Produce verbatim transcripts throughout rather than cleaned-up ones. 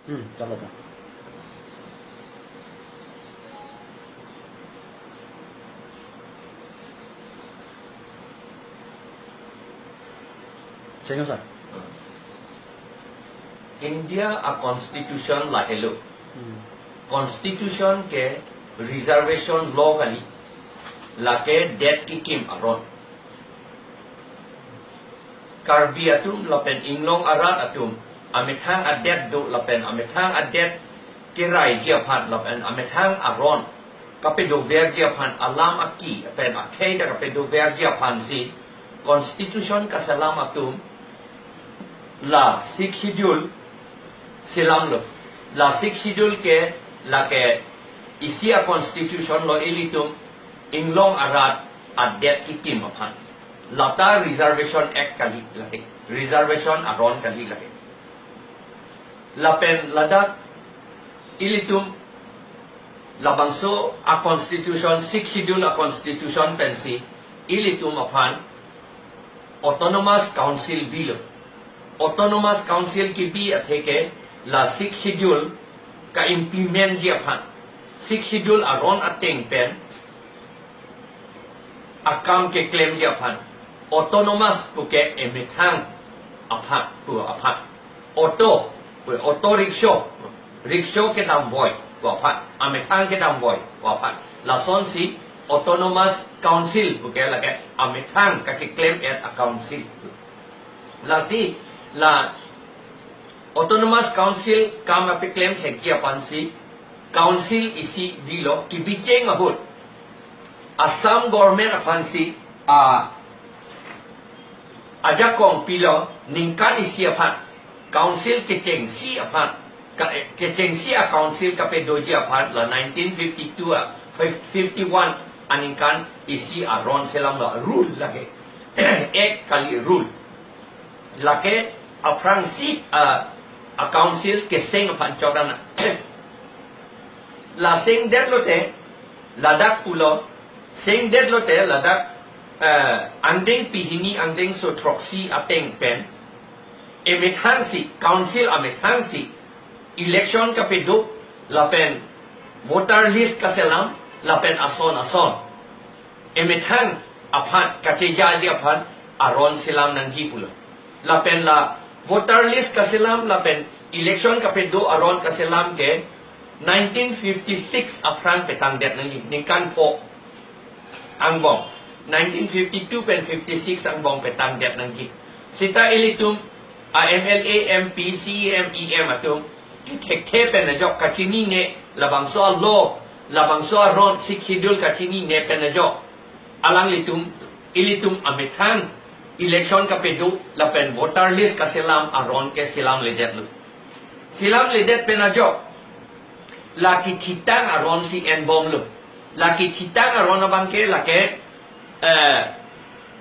Hmm, chalo ta. Chengam sir. India a constitution lahelo. Hmm. Constitution ke reservation law kali. Lake det kekim aron. Karbi atum lapen inglong arat atum amethang adet do lapen amethang adet keraiji aphan lapen amethang aron kapedoverji aphan, alam aki pen akhei ta kapedoverji aphansi constitution kaselam atum la Sixth Schedule selamlo. La Sixth Schedule ke lake isi a constitution lo, ilitum inglong arat adet kekim aphan. Lata Reservation Act kali lake, reservation aron kali lake. Lapen ladak ilitum labangso a constitution, Sixth Schedule a constitution pensi ilitum aphan autonomous council bilo. Autonomous council kebi atheke la Sixth Schedule ka-implementji aphan, Sixth Schedule aron ateng pen akam keklemji aphan. Autonomous puke emethang aphan pu aphan. Auto, auto rickshaw, rickshaw kedamvoi pu aphan, amethang kedamvoi pu aphan. Lasonsi autonomous council puke lake amethang kacheklem-et a council. Lasi la autonomous council kam apeklem thekji aphansi council isi bilo, kebicheng ahut Assam government aphansi a ajakong pilo, ningkan isi aphan council kechengsi aphan, ka, kechengsi a council kapedoji aphan la nineteen fifty-two a, fifty-one aningkan isi aron selamlo, rule lake. Act kali, rule. Lake aphrangsi a, a council keseng aphan chot ana. La sengdetlote ladak pulo, sengdetlote ladak, eh, angdeng pehini angdengso throksi ateng pen emethangsi, council amethangsi election kapedo lapen voter list kaselam lapen ason ason emethang aphan kachejaji aphan aron selam nangji pulo. Lapen la voter list kaselam lapen election kapedo aron kaselam ke nineteen fifty-six aphrang petangdet nangji, ningkan pho angbong, nineteen fifty-two pen fifty-six angbong petangdet nangji. Seta ilitum a M L A, M P, C E M, E M atum kethekthe pen ajok, kachinine, labangso a law, labangso aron, Sixth Schedule kachinine pen ajok alanglitum, ilitum amethang election kapedo lapen voter list kaselam aron ke selamledetlo. Selamledet pen ajok la kethitang aronsi enbomlo. La kethitang aron abangke lake, eh,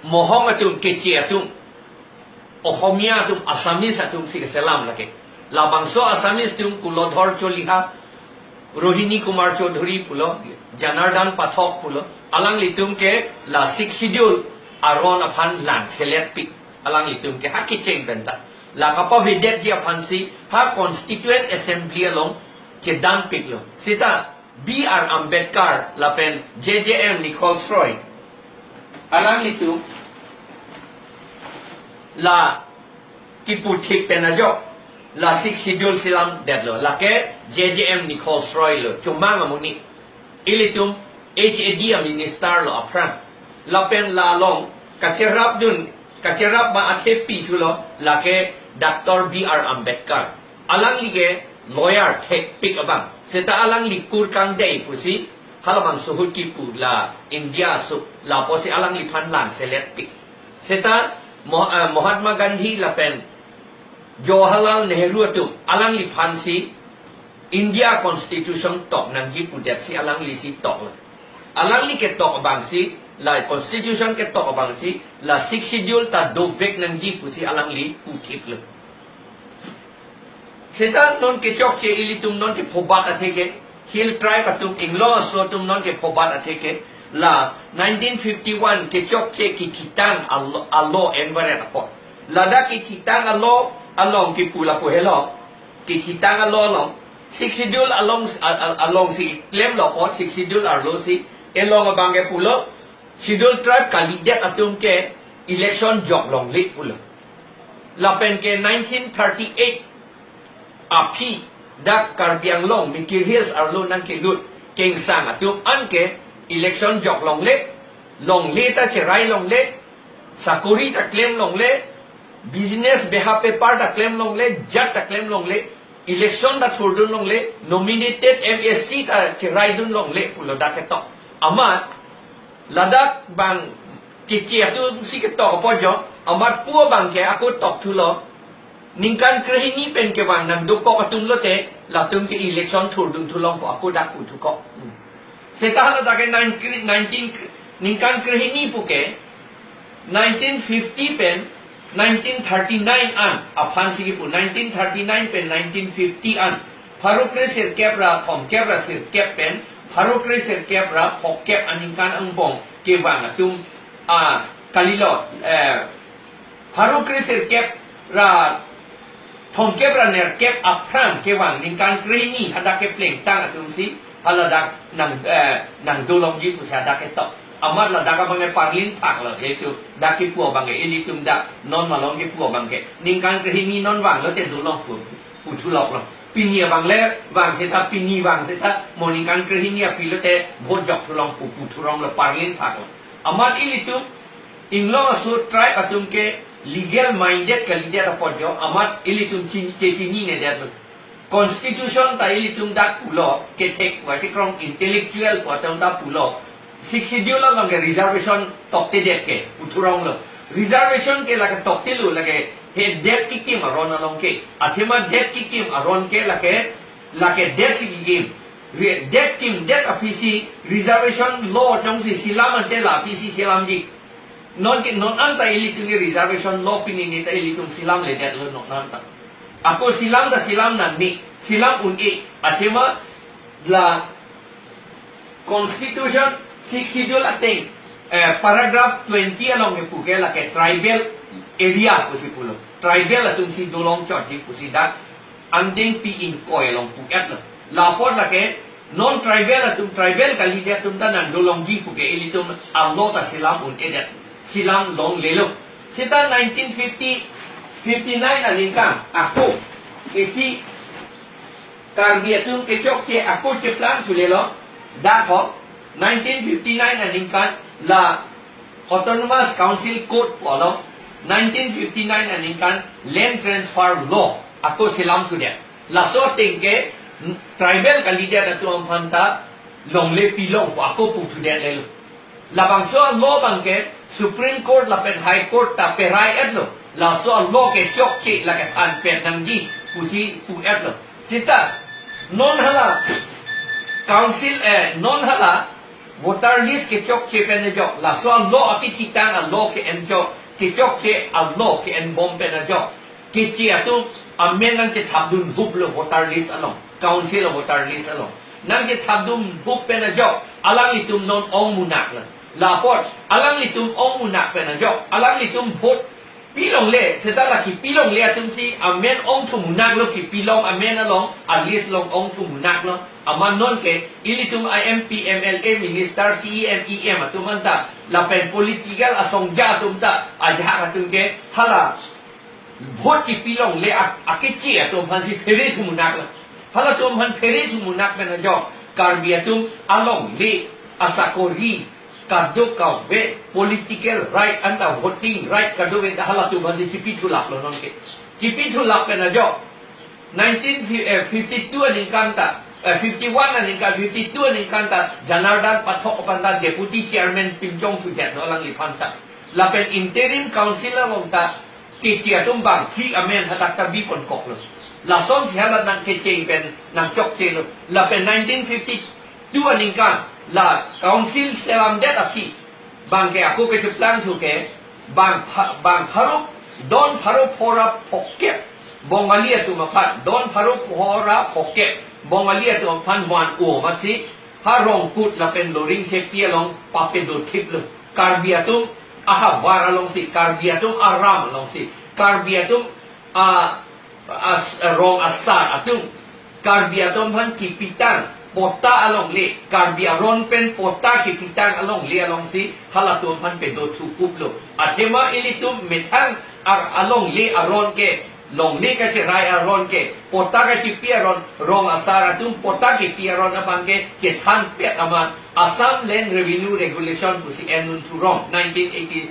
Mohong atum, Keche atum, Ohomia atum, Assamese atumsi keselam lake. Labangso Assamese atum Kulodhor Choliha, Rohini Kumar Chowdhury pulo, Janardan Pathak pulo, alanglitum ke la Sixth Schedule aron aphan langseletpik, alanglitum ke ha kecheng penta. La kapavedetji aphansi ha Constituent Assembly along chedanpiklo. Seta B R Ambedkar lapen J J M Nichols Roy, alanglitum la kipu thik pen ajok la Sixth Schedule selamdetlo. Lake J J M Nichols Roy lo, chomang amonit. Ilitum H A D a minister lo aphrang. Lapen la along kacherapdun, kacherap ma athepi thulo lake Doctor B R Ambedkar. Alangli ke lawyer thekpik abang. Seta alangli kur kangdei pusi halabangso ahut kipu la India aso, lapusi alangliphan langseletpik. Seta Mo-, eh, Mahatma Gandhi lapen Jawaharlal Nehru atum alangliphansi India Constitution tok nangji pudetsi alanglisi toklo. Alangli ketok abangsi, la Constitution ketok abangsi la Sixth Schedule ta dovek nangji pusi alangli puthiplo. Seta non kechokche ilitum non kephobat atheke, Hill Tribe atum, inglong aso atum non kephobat atheke, la nineteen fifty-one kechokche kethitang a law, a law envaret apot. Ladak kethitang a law along kipu lapu helo. kechitang a-law along, Sixth Schedule along, a- a- alongsi klemlo apot, Sixth Schedule arlosi, elong abang ke pulo, Schedule Tribe kalidet atum ke election jok longle pulo. Lapen ke nineteen thirty-eight aphi dak Karbi Anglong Mikir Hills arlo nangkelut kengsang atum an ke election jok longle, longle ta cherai longle, sakori ta klem longle, business beha pepar ta klem longle, jat ta klem longle, election ta thurdun longle, nominated M A C ta cherai dun longle pulo dak ketok. Amat ladak bang keche atumsi ketok apot jo, amat pu abang ke ako tokthulo. Ningkan krehini pen kevang nangdokok atum lote, latum ke election thurdun thulong pu ako dak puthukok. Seta haladak ke nine kre- nineteen kre- ningkan krehini pu ke, nineteen fifty pen nineteen thirty-nine an aphansi kipu, nineteen thirty-nine pen nineteen fifty an, pharo kre sirkep ra thomkep ra sirkep pen pharo kre sirkep ra phokep aningkan angbong kevang atum, a, kalilo, eh, pharo kre sirkep ra thomkep ra nerkep aphrang kevang ningkan krehini hadak keplengtang atumsi haladak nang, eh, nangdolongji pusi hadak ketok. Amat ladak abang ke parlin phaklo, yaitu dak kipu abang ke, ilitum dak non malom kipu abang ke, ningkan krehini non vanglote dolong pu, puthuloklo. Pini abang le vang seta, pini vang seta, mo ningkan krehini aphi lote vote jok thulong pu, puthuronglo, parlin phaklo. Amat ilitum inglong aso tribe atum ke legal minded kalidet apot jo, amat ilitum chin- chechinine detlo. Constitution ta ilitum dak pulo, kethek pu achikrong intellectual pu atum ta pulo, Sixth Schedule along ke reservation toktedet ke puthuronglo. Reservation ke lake toktelo, lake he det kekim aron along ke. Athema det kekim aron ke lake, lake detsi kekim. Re- det kimdet aphisi reservation law jongsi selam ante la aphisi selamji. Non ke non anta ilitum ke reservation law pini ni ta ilitum selamledetlo non anta. Ako selam ta selam nangne, selam un-e, athema la Constitution Sixth Schedule ateng, eh, paragraph twenty along kepu ke lake tribal area pusi pulo. Tribal atumsi dolong chotji pusi dak angdengpi ingkoi along pu-etlo. La apot lake non tribal atum, tribal kalidet atum ta nangdolongji pu ke ilitum a-law ta selam un-edet, selam longlelo. Seta nineteen fifty, fifty-nine aningkan ako isi Karbi atum kechokche ako cheplang thulelo. Dak ho nineteen fifty-nine aningkan la Autonomous Council Code pu along, nineteen fifty-nine aningkan Land Transfer Law ako selam thudet. Laso ateng ke tribal kalidet atum aphan ta longle pilong pu ako puthudetlelo. Labangso a-law abang ke Supreme Court lapen High Court ta perai-etlo. Laso a-law ke chokche lake thanpet nangji pusi pu-etlo. Seta non hala council, eh, non hala voter list kechokche pen ajok, laso a-law akechitang a-law ke-en ajok, kechokche a-law ke-enbom pen ajok, keche atum amen nangchethapdunbuplo voter list along, council a-voter list along. Nangchethapdunbup pen ajok alanglitum non ong munaklo. La apot alanglitum ong munak pen ajok alanglitum vote pilongle, seta la kepilongle atumsi amen ongthu munaklo, kepilong amen along a-list along ongthu munaklo. Amat non ke ilitum a-M P, M L A, minister, C E M, E M atum anta lapen political asongja atum ta, ajahak atum ke hala vote kepilongle a- akeche atum aphansi phere thu munaklo. Halatum aphan phere thu munak pen ajok Karbi atum alongle, asakori, kadokave, political right anta voting right kadokave ta halatum aphansi chipithulaplo non ke. Chipithulap pen ajok nineteen fifty-two aningkan ta, eh, fifty-one aningkan, fifty-two aningkan ta Janardan Pathak aphan ta deputy chairman pinchongthudetlo alangliphan ta. Lapen interim council along ta keche atum bangphli amen hadak ta biponkoklo. Lasonsi hala nangkecheng pen nangchokchelo. Lapen nineteen fifty-two aningkan la council selamdet aphi abang ke ako kecheplang thu ke bang pha- bang pharo, don pharo phora phokep Bongali atum aphan, don pharo phora phokep Bongali atum aphan van-o amatsi ha Rongkut lapen Loringthepi along papedothiplo. Karbi atum ahavar alongsi, Karbi atum aram alongsi, Karbi atum a as, rong asar atum Karbi atum aphan kipitang patta alongle, Karbi aron pen patta kipitang alongle alongsi halatum aphan pedothu kuplo. Athema ilitum methang ar alongle aron ke, longle kacherai aron ke, patta kachipi aron, rong asar atum patta kipi aron abang ke chethanpet amat Assam Land Revenue Regulation pusi en-un thurong, nineteen eighty,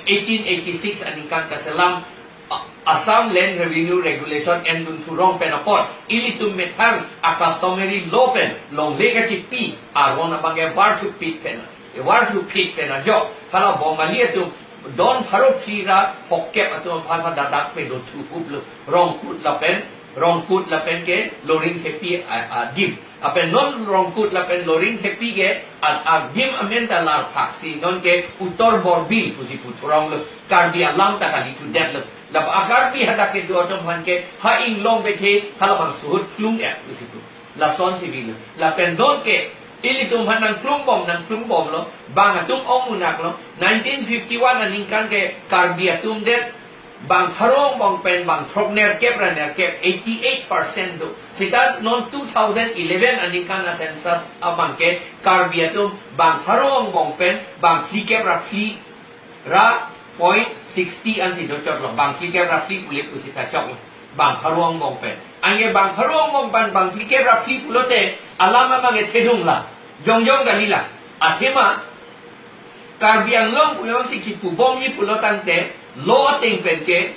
eighteen eighty-six aningkan kaselam, A-, Assam Land Revenue Regulation en-un thurong pen apot, ilitum methang a customary law pen longle kachipi aron abang ke varthuphit pen, varthuphit pen ajok hala Bongali atum don pharo phli ra phokep atum aphan ha dadak pedothu kuplo. Rongkut lapen, Rongkut lapen ke Loringthepi a, adim. Lapen non Rongkut lapen Loringthepi ke a, adim amen ta larphaksi non ke Uttor Borbil pusi pu thuronglo. Karbi alam ta kalithudet lo. Lapen a Karbi hadak kedo atum aphan ke ha inglong bethe halabangso ahut klung-et pusi pu. Lasonsi bilo. Lapen non ke ilitum aphan nangklungbom, nangklungbomlo. Bang atum ong-unaklo. Nineteen fifty-one aningkan ke Karbi atum det bang pharo angbong pen bang throknerkep ra nerkep, eighty-eight percent do. Seta non two thousand eleven aningkan a census abang ke Karbi atum bang pharo angbong pen bang phlikep ra phli ra point sixty ansi dochotlo. Bang phlikep ra phli pule pusi kachoklo. Bang pharo angbong pen. Anke bang pharo angbong pen bang phlikep ra phli pulote alam abang ke thedung la. Jongjong kali la. Athema Karbi Anglong pu jongsi kipubomji pulo tangte law ateng pen ke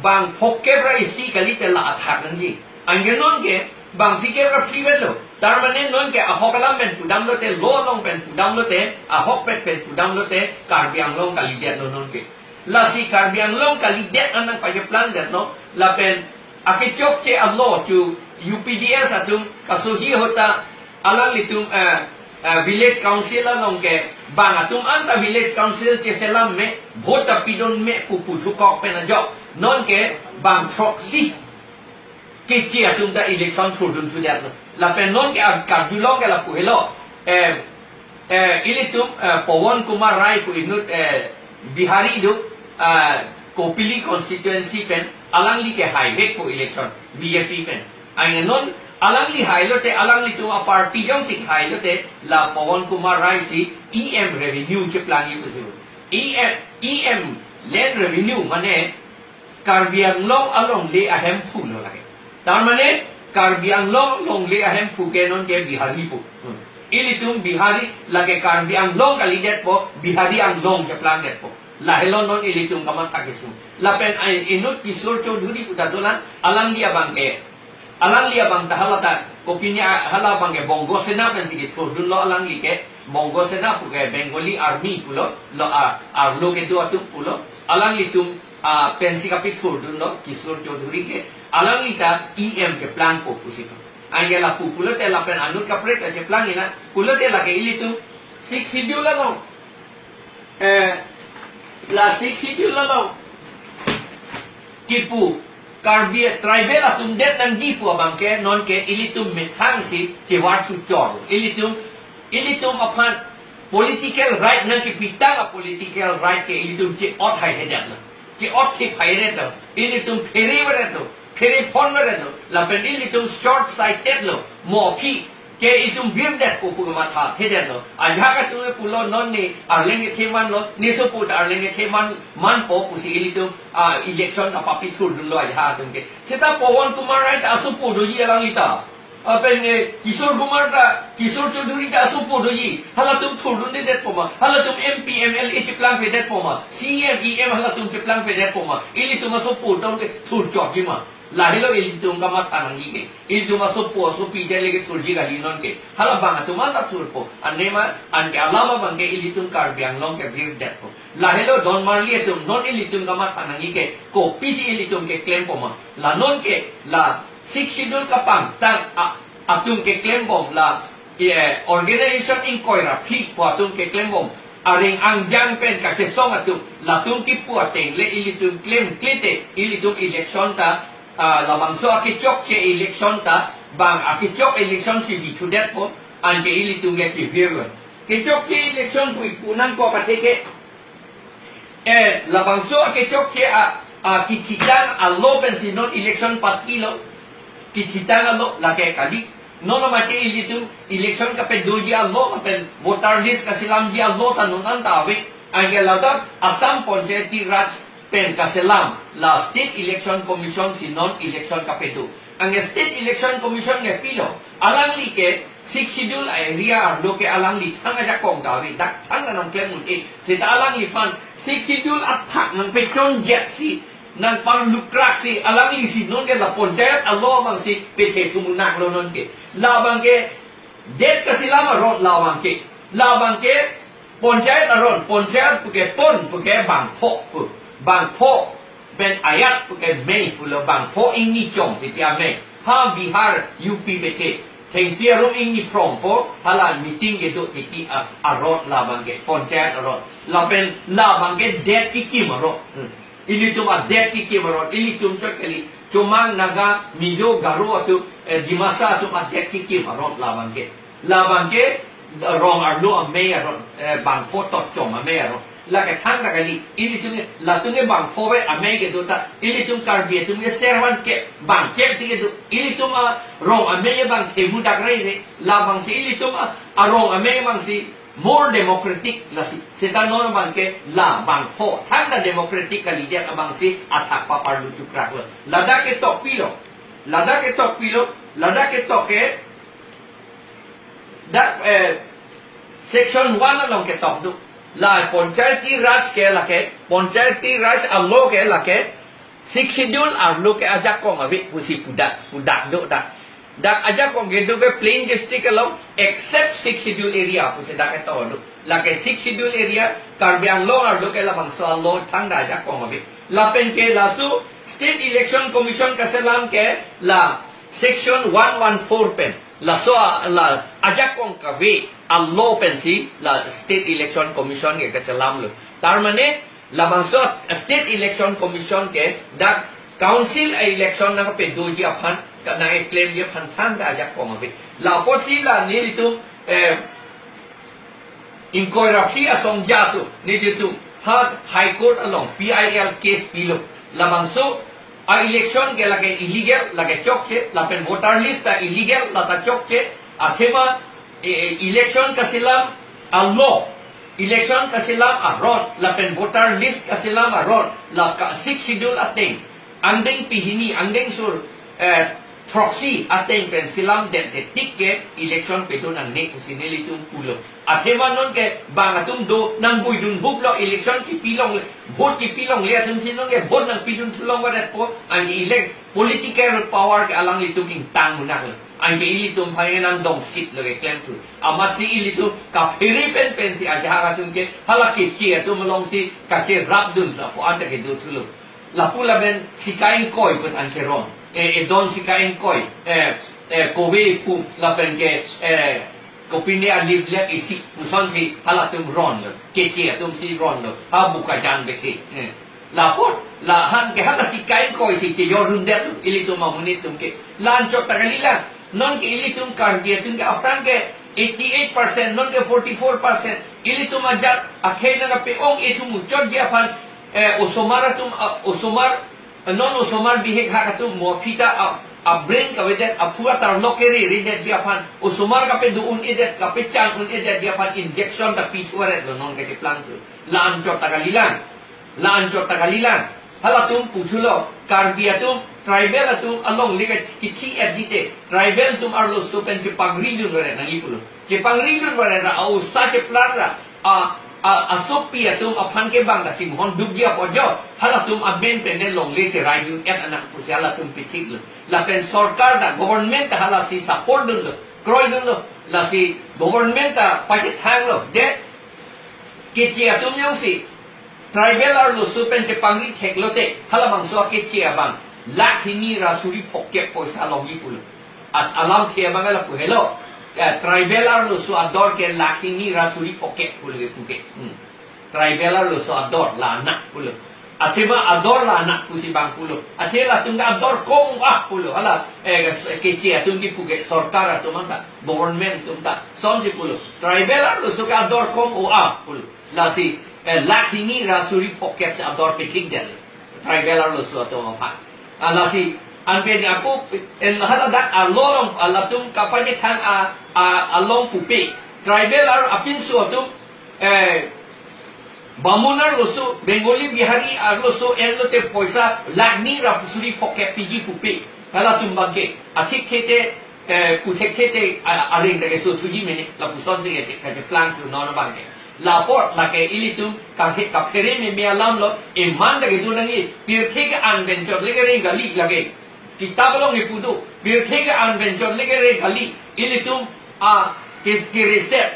bang phokep ra isi kalite la athak nangji. Anke non ke bang phlikep ra phli vetlo. Tar mane non ke ahok alam pen pudamlote, law along pen pudamlote, ahokpet pen pudamlote Karbi Anglong kalidetlo non ke. Lasi Karbi Anglong kalidet an nangpacheplangdetlo. Lapen akechokche a law chu U P D S atum kasohi ahut ta alanglitum, eh, eh, village council along ke bang atum anta village council cheselam me, vote ta pidun me pu puthukok pen ajok non ke bang throksi keche atum ta election thurdun thudetlo. Lapen non ke a karjulong ke lapu helo. Eh, eh, ilitum, eh, Pawan Kumar Rai pu inut, eh, Bihari do, eh, Kopili constituency pen alangli ke haivekpo election B J P pen. Anke non alangli hailote, alanglitum a party jongsi hailote la Pawan Kumar Rai si E M revenue cheplangji pusi. E M, E M land revenue mane Karbi Anglong alongle ahemphu lo lake. Tar mane Karbi Anglong longle ahemphu ke non ke Bihari pu. Hmm. Ilitum Bihari lake Karbi Anglong kalidetpo, Bihari Anglong cheplangdetpo. Lahelo non ilitum kamatha kesung. Lapen ai inut Kishore Choudhury pu ta dolang, alangli abang ke, alangli abang ta hala ta kopine a-, hala abang ke Bongo Sena pensi kethurdunlo alangli ke. Bongo Sena pu ke Bengali Army pulo, lo a, arlo kedo atum pulo. Alanglitum, a, pensi kapethurdunlo Kishore Choudhury ke. Alangli ta E M cheplangpo pusi pu. Anke lapu pulote lapen anut kaprek ta cheplangji la. Pulote lake ilitum Sixth Schedule along, eh, la Sixth Schedule along kipu Karbi tribal atum det nangji pu abang ke non ke ilitum methangsi chevarthu chor. Ilitum, ilitum aphan political right nangkipitang a political right ke ilitum che-ot haihedetlo. Che-ot thip haihedetlo. Ilitum phere veretlo. Phere phon veretlo. Lapen ilitum short sighted lo. Mo aphi ke itum virdetpo pu matha thedetlo. Ajahak atum pulo non ne arleng kethe manlo, ne sopo ta arleng kethe man, manpo pusi ilitum, ah, election ta papethurdunlo ajahak atum ke. Seta Pawan Kumar Rai ta asopo doji alangli ta. Lapen, eh, Kishore Kumar ta, Kishore Choudhury ta asopo doji. Halatum thurdundedetpo ma. Halatum M P, M L A cheplangpedetpo ma. C E M, E M halatum cheplangpedetpo ma. Ilitum asopo atum ke thurchokji ma. Lahelo ilitum kamatha nangji ke. Ilitum asopo asopi det le kethurji kali non ke. Halabang atum anta thurpo. Anema anke alam abang ke ilitum Karbi Anglong ke virdetpo. Lahelo don marli atum non ilitum kamatha nangji ke. Kopisi ilitum keklempo ma. La non ke la Sixth Schedule kapangtang a-, atum keklembom la, eh, organization ingkoi ra phli pu atum keklembom. Areng angjang pen kachesong atum, latum kipu ateng le ilitum klemklete, ilitum election ta, ah, labangso akechokche election ta, bang akechok election si bithudetpo, anke ilitum le kevirlo. Kechokche election pu ipu nangkok atheke, eh, labangso akechokche a, Ah, kithitang alo pensi non election party lo. Kithitang alo lake kali. Non mate ilitum election kapedoji alo pen voter list kaselamji alo ta non anta ave. Anke ladak Assam Panchayati Raj pen kaselam la State Election Commission si non election kapedo. Anke State Election Commission ke pilo. Alangli ke Sixth Schedule area arlo ke alangli thang ajakong ta ave, dak thang nangklem un-e. Seta alangliphan Sixth Schedule athak nangpechonjak si, nangparlukrak si, alangli si non ke la panchayat alo abang si pethe thumunak lo non ke. Labang ke det kaselam aron labang ke. Labang ke panchayat aron, panchayat puke pon, puke bangpho, pu. Bangpho pen ayat puke mei pulo, bangpho ingni chom titi amei. Ha Bihar, U P bethe. Thengpi arum ingni phrongpo, hala meeting kedo titi a-, aron labang ke, panchayat aron. Lapen labang ke det kekim aron. Hmm. Ilitum adet kekim aron, ilitum chot kali. Chomang, Naga, Mizo, Garo atum, eh, Dimasa atum adet kekim aron labang ke. Labang ke, eh, rong arlo amei aron, eh, bangpho totchom amei aron. Lake thangta kali, ilitum ke, latum ke bangpho ve amei kedo ta, ilitum Karbi atum ke servan ke, bangkep si kedo, ilitum arong amei bang themu dak rei re, labang si ilitum a, arong amei bang si, more democratic lasi. Seta non abang ke la bangpho. Thangta democratic kalidet abang si athak paparlu tukrak lo. Ladak ketok pilo. Ladak ketok pilo. Ladak ketok ke dak, eh, section one along ketok do. La Panchayati Raj ke lake, Panchayati Raj alo ke lake, Sixth Schedule arlo ke ajakong ave pusi pudak, pudak do dak. Dak ajakong kedo ke plain district along except Sixth Schedule area pusi dak ketok do. Lake Sixth Schedule area Karbi Anglong arlo ke labangso alo thangta ajakong ave. Lapen ke laso State Election Commission kaselam ke la section one one four pen. Laso a-, la ajakong kave alo pensi la State Election Commission ke kaselam lo. Tar mane labangso State Election Commission ke dak council election nangpedoji aphan, ka nangklemji aphan thangta ajakong ave. Lapusi la nelitum, eh, ingkoi ra phli asong jatu, nelitum ha High Court along P I L case pilo. Labangso a-election ke lake illegal, lake chokche, lapen voter list ta illegal, lata chokche, athema, e, e, election kaselam alo, election kaselam aron, lapen voter list kaselam aron, laka Sixth Schedule ateng, angdeng pehini, angdeng sur, eh, throksi ateng pen selamdet det tik ke election pedo nangne pusi nelitum pulo. Athema non ke bang atum do nangbuidun huplo, election kipilongle, vote kipilongle atum si non ke vote nangpidun thulong varetpo, anke elect political power ke alanglitum ingtang munak lo. Anke ilitum phai nangdong sit lo ke klem thu. Amatsi ilitum kaphere pen pensi ajahak atum ke hala keche atum alongsi kacherapdun lapu anta kedo thulo. Lapu lapen sika ingkoi put anke ron. Eh, edon sika ingkoi. Eh, eh, kove pu lapen ke, eh, kopine a-leaflet isi pusonsi halatum ronlo. Keche atum si ronlo. Ha Bokajan bethe. Eh. Lapu, la han ke hala sika ingkoi si chejordundet lo. Ilitum amonit atum ke. La-an chot ta kalilang. Non ke ilitum Karbi atum ke aphrang ke eighty-eight percent, non ke forty-four percent. Ilitum ajat akhei nangkape-ong-e thu muchotji aphan, eh, osomar atum, ah, osomar, eh, non osomar bihek hak atum mo aphi ta, ah, a-brain kavedet, aphu atarlok kereredetji aphan, osomar kapedo un-edet, kapechan un-edetji aphan injection ta pithu varetlo non kacheplang thu. La-an chot ta kalilang. La-an chot ta kalilang. Halatum puthulo, Karbi atum, tribal atum alongle ke kithi-etji te, tribal atum arloso pen chepangridun varet nangji pulo. Chepangridun varet ra, a-osa cheplang ra, a, a, asopi atum aphan ke bang ta chinghon dukji apot jo, halatum amen pen ne longle cheraidun-et anak pusi halatum pithiklo. Lapen sorkar ta, government ta halasi support dunlo, kroidunlo, lasi government ta pachethanglo, je keche atum jongsi tribal arloso pen chepangri theklote, halabangso akeche abang lakh hini ra suri phokep poisa longji pulo. At alamthe abang lapu helo. Ya, tribal arloso ador ke lakh hini ra suri phokep pulo ke puke. Hmm. Tribal arloso ador la anak pulo. Athema ador la anak pusi bang pulo. Athe latum ke ador kom u-ah pulo. Hala, eh, keche atum kipu ke sorkar atum anta, government atum ta. Sonsi pulo. Tribal arloso ke ador kom u-ah pulo. Lasi, eh, lakh hini ra suri phokep si ador pethikdet. tribal arloso atum aphan. Ah, lasi anpen ako, en haladak along, ah, latum kapachethang a, a, along pupe. Tribal ar apinso atum, eh, Bamun arloso, Bengali, Bihari arloso, enlote poisa lakh ni ra suri phokep piji pupe. Halatum abangke, athekthete, eh, puthekthete, a, areng ta keso thuji mene, lapuson si kacheplang thu non abangke. Lapor lake ilitum kahe kaphere meme alamlo, iman ta kedo nangji, pirthe ke-an pen chot le kereng kali lake. Kitab along ipu do, pirthe ke-an pen chot le kereng kali, ilitum a kes kereser,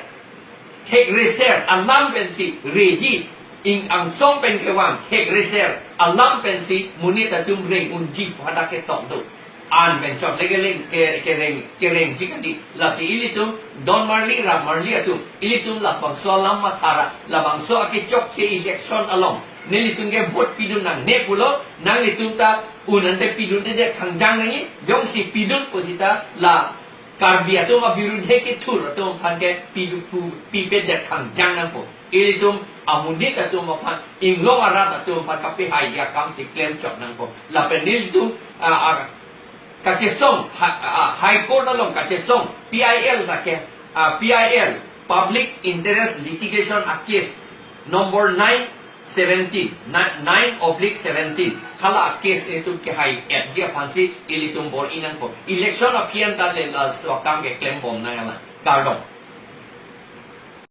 thek reser alam pensi reji, ing angsong pen kevang thek reser alam pensi monit atum reng unji pu hadak ketok do. An pen chot le keleng ke, kereng, kerengji kali. Lasi ilitum don marli ram marli atum, ilitum labangso alam mathara, labangso akechokche election along nelitum ke vote pidun nangne pulo, nanglitum ta un ante pidunde det khangjang nangji, jongsi pidun pusita la Karbi atum abirudhe kethur atum aphan ke pidu pu, pipedet khangjang nangpo. Ilitum amonit atum aphan, inglong arat atum aphan kapehai akam si klem chot nangpo. Lapen nelitum, ah, ah, kachesong, ha, ah, High Court along kachesong, P I L lake, ah, P I L, Public Interest Litigation a case number nine seventeen, ni-, nine oblique seventeen. Hala case ilitum kehai-etji aphansi ilitum bor-i nangpo. Election aphi an ta le laso akam keklem bom nang alang. Kardom.